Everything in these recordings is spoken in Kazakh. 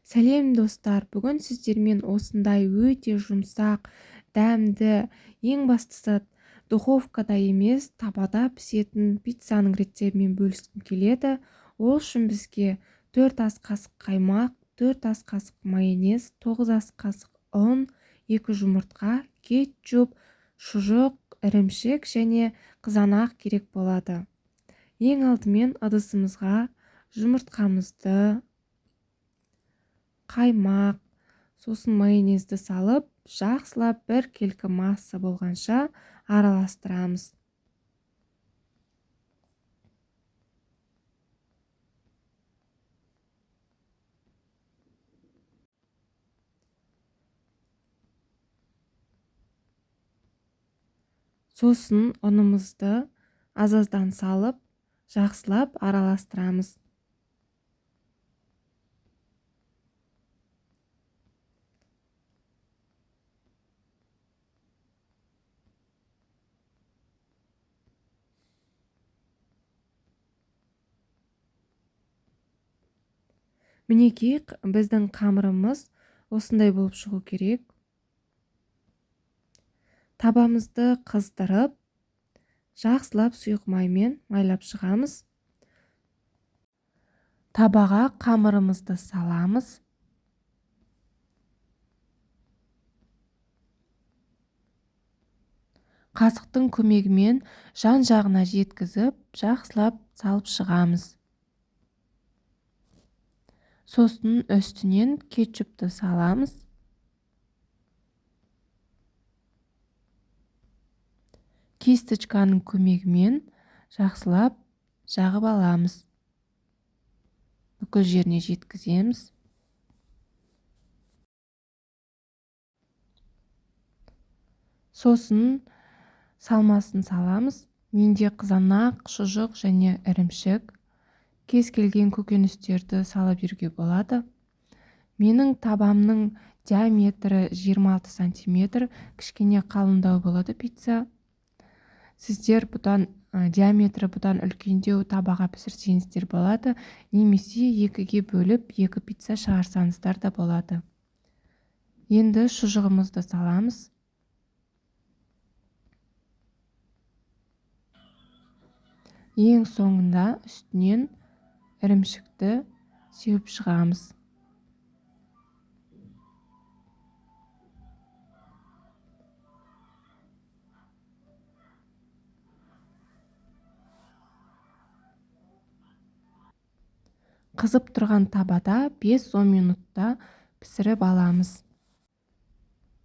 Сәлем, достар! Бүгін сіздермен осындай өте жұмсақ, дәмді, ең бастысы духовкада емес, табада пісетін пиццаның рецептімен бөліскім келеді. Ол үшін бізге 4 ас қасық қаймақ, 4 ас қасық майонез, 9 ас қасық ұн, 2 жұмыртқа, кетчуп, шұжық, ірімшік және қызанақ керек болады. Ең алдымен ыдысымызға жұмыртқамызды, қаймақ, сосын майонезді салып, жақсылап біркелкі масса болғанша араластырамыз. Сосын ұнымызды аз-аздан салып, жақсылап араластырамыз. Мінекей, біздің қамырымыз осындай болып шығу керек. Табамызды қыздырып, жақсылап сұйық маймен майлап шығамыз. Табаға қамырымызды саламыз. Қасықтың көмегімен жан-жағына жеткізіп, жақсылап салып шығамыз. Сосын үстінен кетчупты саламыз. Кисточканың көмегімен жақсылап жағып аламыз. Бүкіл жеріне жеткіземіз. Сосын салмасын саламыз. Менде қызанақ, шұжық және ірімшік. Кез келген көкөністерді сала беруге болады. Менің табамның диаметрі 26 сантиметр, кішкене қалыңдау болады пицца. Сіздер диаметрі бұдан үлкендеу табаға пісірсеңіздер болады, немесе екіге бөліп екі пицца шығарсаңыздар да болады. Енді шұжығымызды саламыз. Ең соңында үстінен ірімшікті сеуіп шығамыз. Қызып тұрған табада 5-10 минутта пісіріп аламыз.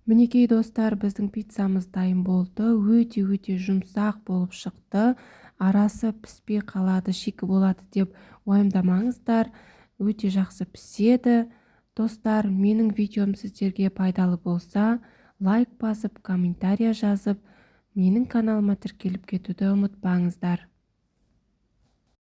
Мінекей, достар, біздің пиццамыз дайын болды. Өте-өте жұмсақ болып шықты. Арасы піспей қалады, шикі болады деп уайымдамаңыздар. Өте жақсы піседі. Достар, менің видеом сіздерге пайдалы болса, лайк басып, комментария жазып, менің каналыма тіркеліп кетуді ұмытпаңыздар.